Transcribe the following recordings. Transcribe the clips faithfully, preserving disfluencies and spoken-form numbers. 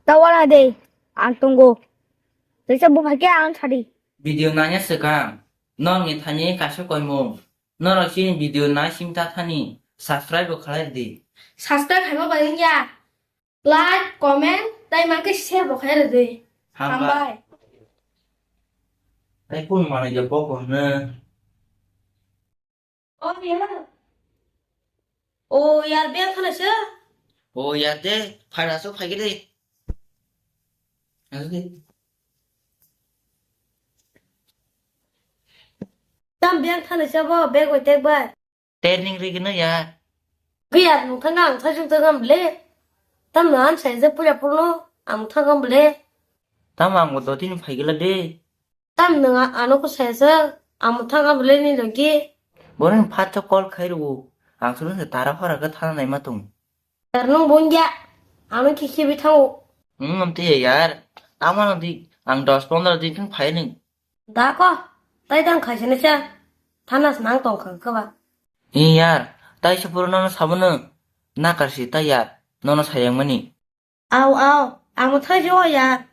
Tawala de, ang tongo. Teisa buphai khe ang sadi. Video nanya swkang. Norok ni thani kaisa koimung. Norok chini video nai simi ta thani subscribe bo khlai di. Subscribe khaima bai wngya. Like, comment, tai mankhe share bo khai rwdi. Hambai. Hambai. Tai kun manai je bok hwnwi. O yar. O yar, beng thana se. O yar de, phaira so phai gede. Asli. Tam beng thana se bo, beg oi tek bai. Training rigino ya. Biya nung thanga ang thajung thangam le. Tam no an sai je puya purno ang thangam le. Tam ang bo dotini phaigila de. Tam nung ano ko sai je ang thangam le ni logi. Boring phat to call khai ru. Ang sulu se tara hora ga thana nai ma tung. Tar nung bongya. Ano kiki bi thango. Hmm, am te yar. Tama no di ang dos pondro din thang phai ning. Da ko, tai tang khaisani cha, thanas nang tong kha kha ba. Ni yar, tai se puro nono sabono, nakar si tai yar, nono sayang mani. Au, au, ang thai jo yar,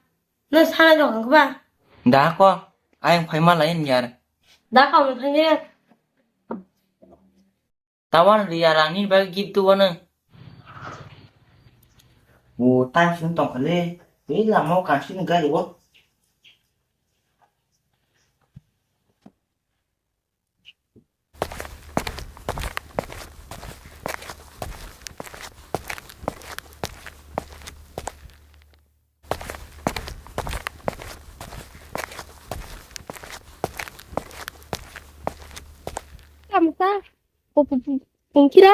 no sana jo kha ba. Da ko, ayang phai ma lai yar. Da ko, ang thai jo. Tawan ri ya rang ni bagwi gift tu wano. O time sung tong khale. Ei lama o kansi ni gari o. Kamu ta? Pungkira.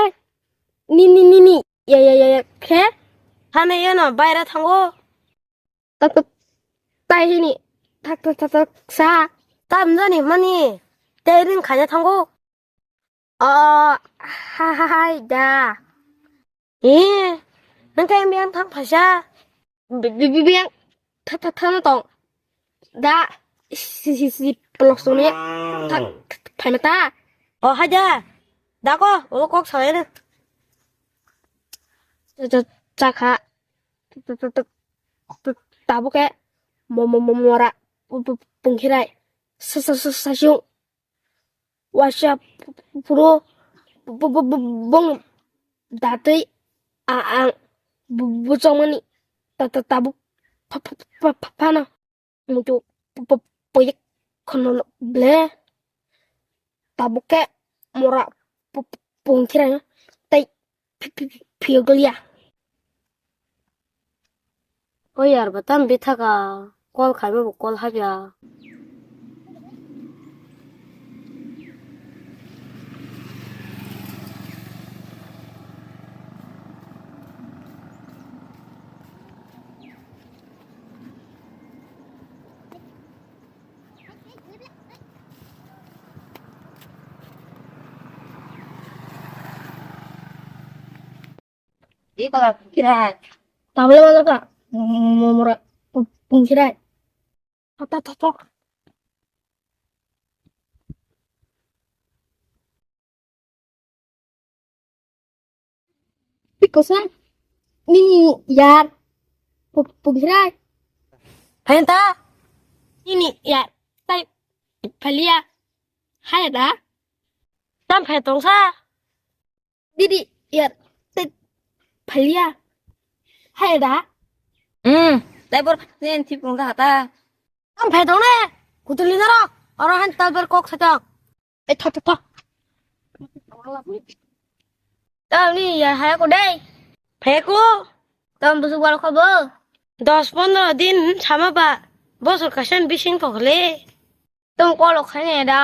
Ni, ni, ni, ni. Ya, ya, ya, ya. Khe? Hane yano baira thango. Tak, tak. Tai hini. Tak, tak, tak, tak. Sa. Tam jani mani. Tei ring khanya thango. O, ha, ha, hai da. Eh, nang kai yang thang phaisa. Bi, bi, bi, bi yang. Tha, tha, tha, no tong. Da, si, si, si, pelok sung ni. Tha, tha, tha, phaima ta. O, haja. Da ko, o kok salai na. Cha, cha, cha kha. Tha, tha, tha, tha. Tabuk ke. Mo, mo, mo, mora. Pu, pu, pungkhirai. Sa, sa, sa, sa, siung. Waisa puro bo-, bo-, bo-, bong datwi a-, ang bo-, bo chongmani ta-, ta-, tabuk pha-, pha-, pha-, pha-, phano muitu po-, po-, poyek khono ble tabuk khe mora po-, po-, pungkhirang tei phi-, phi-, phi-, phiyoglia. O yar, ba tam bithaka, call khaima bo call habya. Di kala pungkhirai. Tabole bazar ka. Mo-, mo-, mora pu-, pungkhirai. Tha, tha, tha, tha. Pikosa. Ni yar. Pu-, pungkhirai. Phenta. Ni ni yar. Tai phalia. Hai da. Tam phai tongsa. Didi, yar, te, phalia. Hai da. Hmm, tai bor nen thip rung da ta. Tam phai dong ne. Kutuli daro. Oro han tal ber kok satok. E tho, tho, tho. Tam ni ya hai ko dei. Phai ko. Tam busuk wal khobo. Dos pondro din sama ba. Bosor kasan bising pokle. Tam kol khai ne da.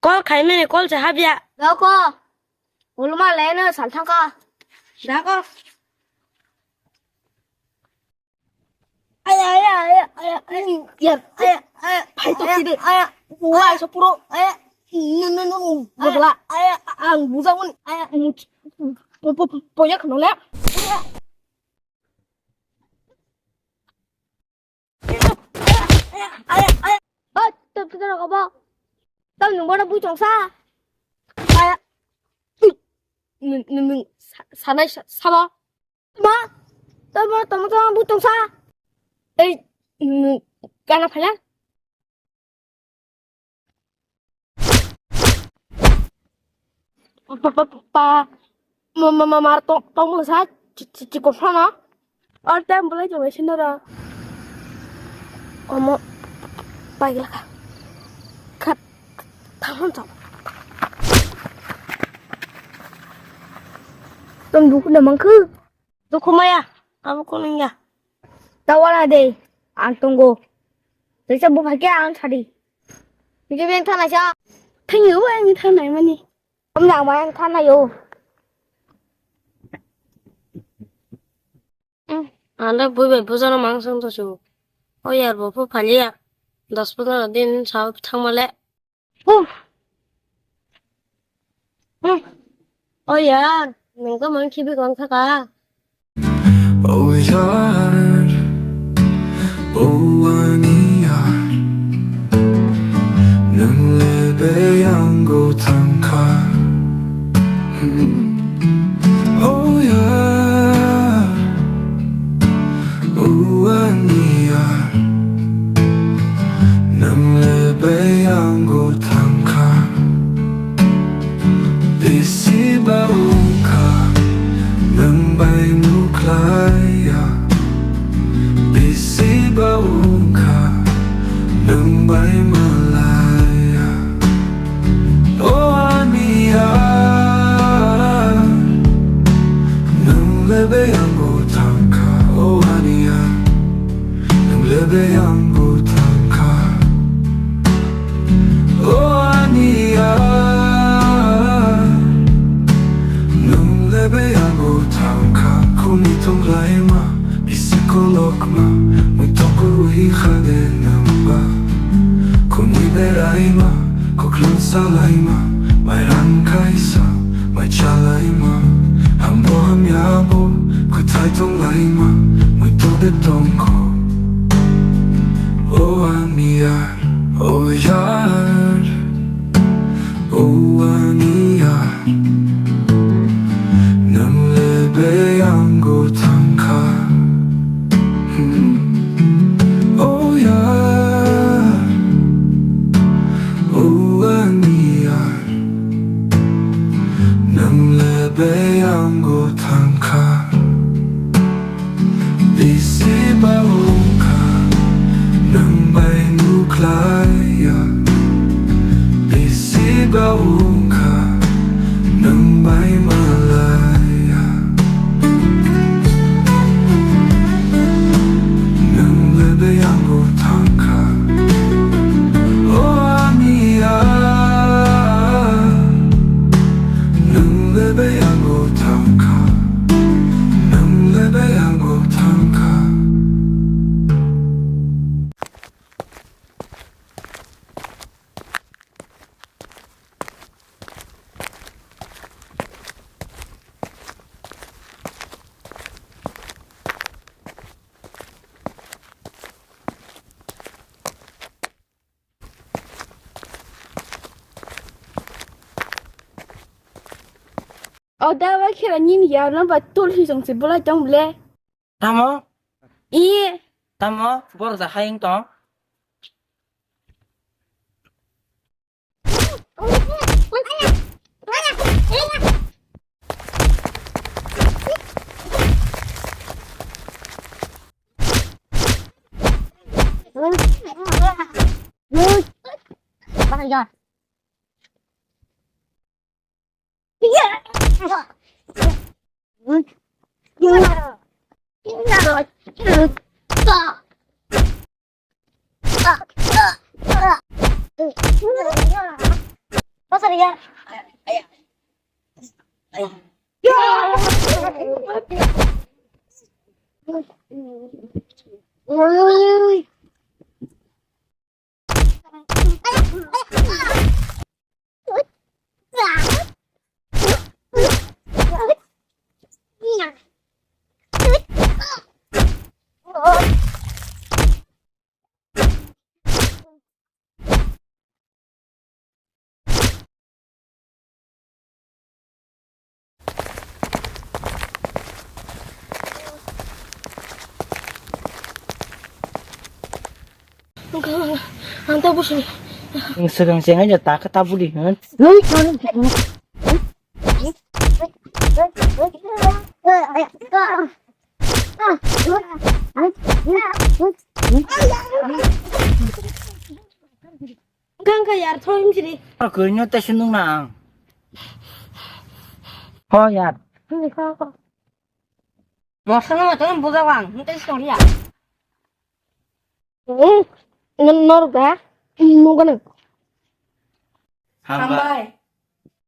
Call khaimani call se habya. Dako. Ulma leno sal thangka. Dako. Aya, aya, aya, aya, aya, yar, aya, aya, phai to sidi. Aya, aya, aya, so puro, aya, no, no, no, no, bagla, aya, ang bujang mani, aya, much, po, po, po, poyak no le. Oi, tep tep tep kobo. Tam nung bono bui tongsa. Aya. Nung, nung, nung, sa-, sanai sa-, sabo. Ma. Tamo, tamo, tamo, bu tongsa. Ei, mm, kana phaila. Pa, pa, pa, pa. Ma, ma, ma, mar tong, tong mo sa, chi, chi, chi, ko sa na. Or tem bolai jong sino ra. Omo, pai gila ka. Khat, thamon chong. Tong buku na mangku. Dukhu maya, abo kunung ya. Tawana de, ang tongo. Tesa bu phake ang sadi. Nike beng thana sa. Thank you, ang thanai mani. Amna ang thana yo. Hmm, anda bui bai bujana mang sang to su. O yar bo phu phaliya. Das pondro din sa thang male. Huh. Hmm. O yar, nwng tamo khibi gong thaka? O yar, o ani yar, nwng le beyang go thangkha. Hmm. O yar, o ani yar, nwng le beyang go thangkha. Bisi ba wngkha, nwng bai nukhlaiya. Bisi ba wngkha, nwng bai malaiya. O ani yar, nwng le beyang go thangkha. O ani yar, nwng le beyang go thangkha. O ani yar, nwng le beyang go thangkha. Khuni tonglaima, bisi kolokma, muitok rwi khade nwngba. Khuni beraima, koklong salaima, mairang kaisa, mai chalaima. Hambo hamyabo, kwthai tonglaima, muitok de tongkho. O ani yar, o yar, o ani yar, nwng le beyang go thangkha. Hmm. O yar, o ani yar, nwng le beyang go thangkha. Bisi ba wngkha, nwng bai nukhlaiya. Bisi ba wngkha, nwng bai malaiya. Nwng le beyang go thangkha. O ani yar, nwng le beyang go thangkha. Nwng le beyang go thangkha. O da ba khera nini ya no ba tul hi jong se bolai tong le. Tamo? I. Tamo? Bor da hayeng tong. Ang ta busi. Ang segang sengai ya ta kata buli, ha? Kang ka yar thoi msiri. Aku nyo ta sundung na ang. Ho yar. Mosana ma tong buja wang, nte story ya. Hmm, nor ga, mo gana. Hambai.